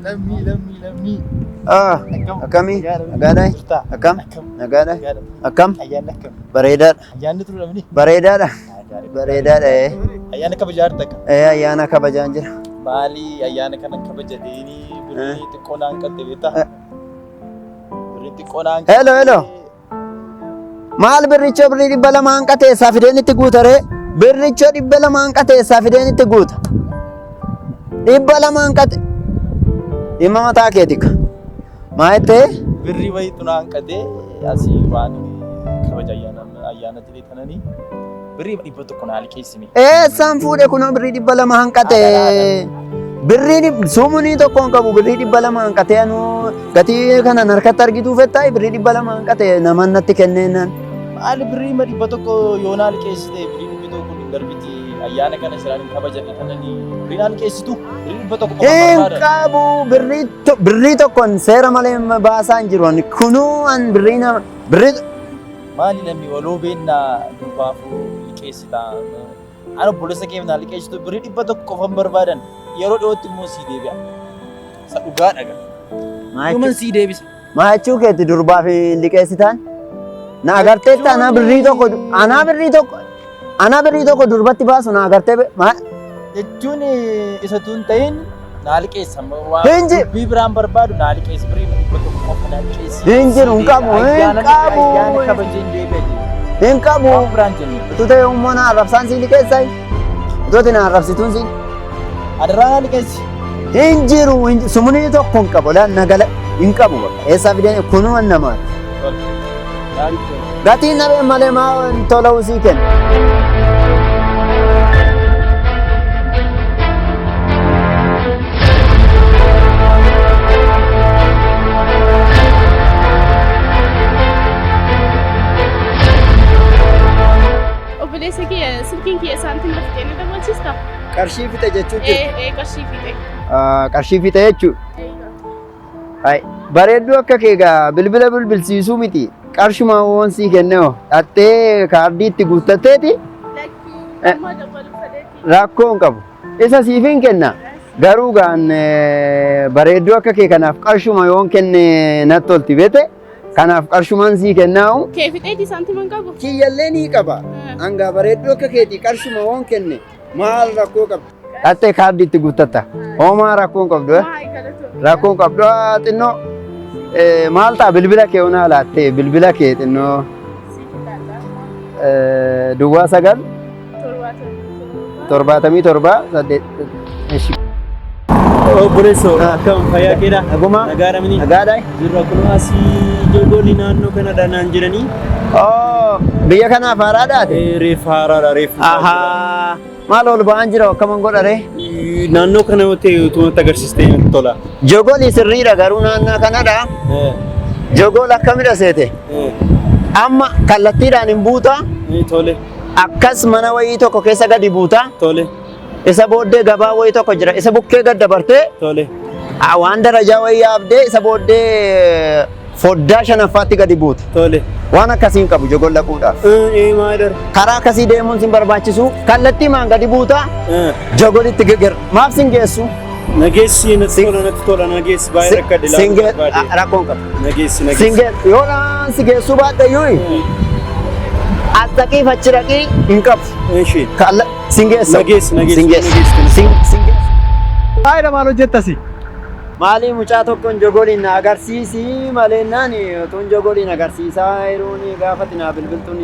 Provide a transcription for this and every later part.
Lammii lammii lammii. Ah, Akkam? akkamii? Nagaadha. Nagaadha? Jirtaa? Akkam? Akkam? Nagaadha? Nagaadha. Akkam? Ayyaanni akkam? Bareedaadha. Ayyaanni turuu dhabni? Bareedaadha. Bareedaadha. Ee. Ayyaana kabajaa jirta akka? Ee, ayyaana kabajaan jira. Maali ayyaana kana kabajateeni birrii xiqqoo naan qatte beektaa? Birrii xiqqoo naan Hello, hello. Maal birricha birrii 200 hanqate eessaa fideen itti guuta ree? Birricha 200 hanqate eessaa fideen itti guuta? 200 hanqate. Dhimma mataa keetika. Maa jettee? Birrii wayiitu naan qatee asii waan kabaja ayyaana ayyaana jedhee tananii birrii 100 naa liqeessime. Eessaan fuudhe kunoo birrii 200 hanqate. Birrii sumunii tokko hin qabu birrii 200 hanqatee anuu gatii kanan harkatti argituu fettaa birrii 200 hanqate naman natti kenneennan. Maali birrii 100 yoo naa liqeessite birrii 100 kun hin darbiti ayyaana kana siraan hin kabajadhe tananii birrii naa liqeessitu birrii 100 qofa Hin barbaada. qabu birrii tokkoon seera malee baasaa hin jiru. Ani kunuu an birrii nama birrii Maali namni waloo beennaa durbaafuu liqeessita. Ani obboleessa keef naa liqeessitu birrii 100 qofan barbaadan yeroo dhiyootti immoo sii deebi'a. Isa dhugaa dhaga. Dhuman sii deebisa. Maa jechuu keetti durbaaf liqeessitaan? Na agarteetta anaa birrii tokko anaa birrii tokko anaa birrii tokko durbatti baasu na agartee maa Jechuun isa tun ta'in naa liqeessa. Waan Hin ji- dubbii biraan barbaadu naa liqeessi birrii 100 qofa naa liqeessi. Hin jiru, hin qabu, hin Ayyaana qabu. ayyaana kabajeen deebi'a jedhe. Hin qabu. Waan biraan jenne. Utuu ta'e immoo na arrabsaan sii liqeessai. Utuu ati na arrabsituun sii. Adaraa naa liqeessi. Hin jiru sumunii tokko hin qabu laan nagala hin qabu bakka eessaa fideen kunuma namaati. Gaarii ta'e. Gatiin nabeen malee maa tola usii kenna. Obboleessa kiyya silkiin kiyya saantima fixee na dabalchiista? Qarshii fixe jechuu Ee ee qarshii fixe. Qarshii fixe jechuu. Hai bareedduu akka kee egaa bilbila bilbilsiisuu miti qarshuma woon sii kennee dhattee kaardii itti guuttatteeti Lakkii amma dabaluu fedheeti. Rakkoo hin qabu. Isa siif hin kenna. Garuu gaan bareedduu akka kee kanaaf qarshuma yoon kenne natti tolti beete. Kanaaf qarshumaan sii kennaa'u. Kee fixeeti saantima hin qabu. Kiyyallee ni qaba. Hangaa bareedduu akka keetii qarshuma yoon kenne maal rakkoo qabdi? Dhattee kaardii itti guuttatta. Homaa rakkoo hin qabdu. Rakkoo hin qabdu xinnoo maal ta'a bilbila kee onaa laattee bilbila kee xinnoo duwwaa 9 77 8 eshi. Obboleessoo akkam fayyaa keedha? Naguma. Nagaadha mini? Nagaadha. Jirra kunoo asii jogoolli naannoo kanadha naan jedhanii. Oh, biyya kanaaf haaraadhaati? Reef haaraadha reef. Ahaa. Maal ol ba'aan jira akkaman godha ree? Naannoo kana yoo ta'e utuu natti agarsiistee natti tola. Jogoli sirriidha garuu naannaa kanadha. Jogol akkamidha seete? Amma kallattiidhaan hin buuta. Tole. Akkas mana wayii tokko keessa gadi buuta. Tole. Isa booddee gabaa wayii tokko jira. Isa bukkee gad dabartee. Tole. Waan darajaa wayii yaabdee isa booddee foddaa shanaffaatti gadi buuta. Tole. Waan akkasii hin qabu jogol dhaquudhaaf. Maal Karaa akkasii deemuun sin barbaachisu. Kallattii maan gadi buuta. Jogolitti geger. Maaf sin geessu? Nageessi natti tola natti tola nageessi baay'ee rakkadhe Sin laaluu barbaade. Rakkoon qabu. Nageessi Sin nageessi. geessu. Yoo naan si geessuu baadhe iyyuu as dhaqii fachi dhaqii hin qabu. Eshi. Sin geessa. Nageessi nageessi Sin geessa. nageessi. Sin geessa. Baay'ee maal hojjettasi? Maalii mucaa tokkoon jogoliin na agarsiisi malee naan utuun jogoliin agarsiisaa yeroon gaafa ati naa bilbiltuun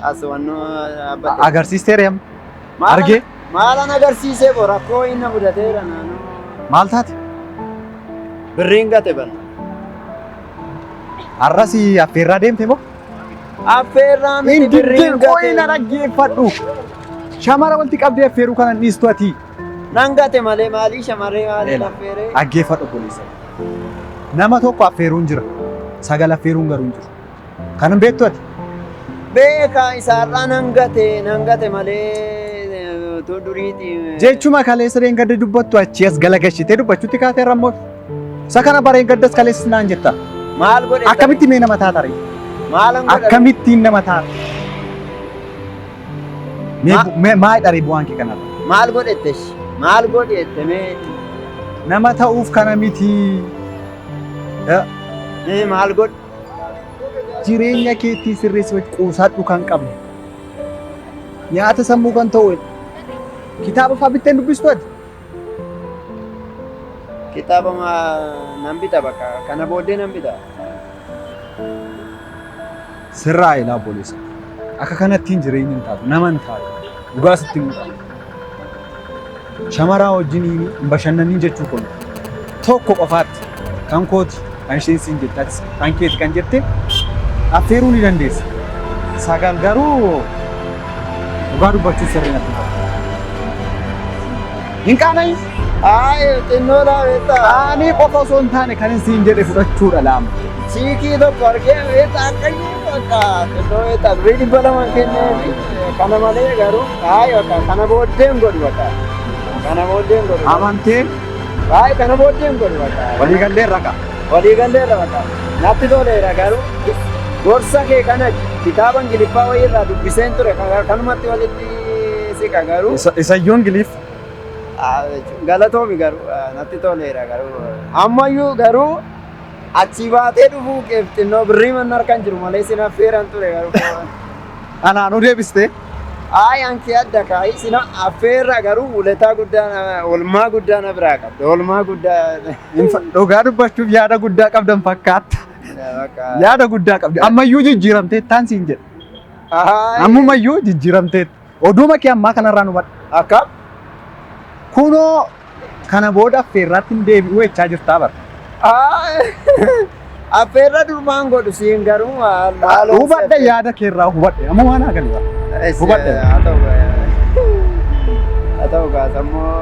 as wannoo dhaabbadhe. Agarsiisteera yamma. Argee? Maalan agarsiisee boo rakkoo inni mudateera naannoo. Maal taate? Birriin gate banna. Har'as affeerraa deemte moo? Affeerraa miti Hin birriin diddeen qoyi na gate. dhaggeeffadhu. Shamara walitti qabdee affeeruu kana hin dhiistu ati. Nan gate malee maalii shamarree maaliin Eela. affeeree? Dhaggeeffadhu obboleessa. Nama tokko affeeruun jira. Sagal affeeruun garuu hin jiru. Kan hin beektu ati? Beekaa isaarraa nan gate nan gate malee utuu duriiti. Jechuma kaleessa reengadda dubbattu achii as galagashitee dubbachuutti kaateerra immoo. Isa kana bareen gaddas kaleessas naan jetta. Maal godhe? Akkamitti mee nama taata ree? Maalan godhe? Akkamittiin nama taata? Mee maal dharee bu'aan kee kanarra? Maal godhette? Maal godhette mee? Nama ta'uuf kana miti. Mee maal godhu? Jireenya keettii sirreessi quusadhu kan qabne. Nyaata sammuu kan ta'u kitaaba fa'aa bittee dubbistu ati. Kitaaba nan bita bakka kana booddee nan bita. Sirraa ilaa obboleessa. Akka kanattiin jireenya hin taatu, nama hin taatu. Dhugaa sitti himu qaba. Shamaraa wajjin hin bashannaniin jechuu kun tokko qofaatti kan kooti kan isheen siin jette atis kan keeti kan jette affeeruu ni dandeessa. Sagal garuu dhugaa dubbachuu sirrii natti hin Hin qaana'in. Ayi xinnoodhaa beektaa. Qaanii qofa osoo hin taane kan siin jedhe fudhachuudha laama. Chiikii tokko argee beektaa akka inni bakka xinnoo beektaa birrii 200 kenneefi kana malee garuu ayi bakka kana booddee hin godhu bakka. Kana booddee hin godhu. Amantee Ayi kana booddee hin godhu bakka. waliigallee raqa. Waliigalleerra bakka. Natti toleera garuu gorsa kee kana kitaaba Ingiliffaa wayii irraa dubbiseen ture kanumatti walitti siqa garuu. Isayyoo Ingiliff. Galatoomi garuu natti toleera garuu ammayyuu garuu achii baatee dhufuu keef xinnoo birrii manna harkaan jiru malee sin affeeran ture garuu. Anaanuu deebistee. Ayi anki adda kaayi sin affeerra garuu uletaa guddaa olmaa guddaa na biraa qabda olmaa guddaa. Dhugaa dubbachuuf yaada guddaa qabdan fakkaatta. Yaada guddaa qabdi. Ammayyuu jijjiiramtee taan siin jedha. Ammumayyuu jijjiiramtee. Oduuma kee ammaa kanarraa nu hubadha. Akkam? Kunoo kana booda affeerraatti hin deebi'u jechaa jirtaa bara. Affeerra durmaan godhu siin garuu maal maaloo. Hubadhe yaada keerraa hubadhe. Amma waan haa galu. Hubadhe. Haa ta'u haa ta'u gaas ammoo.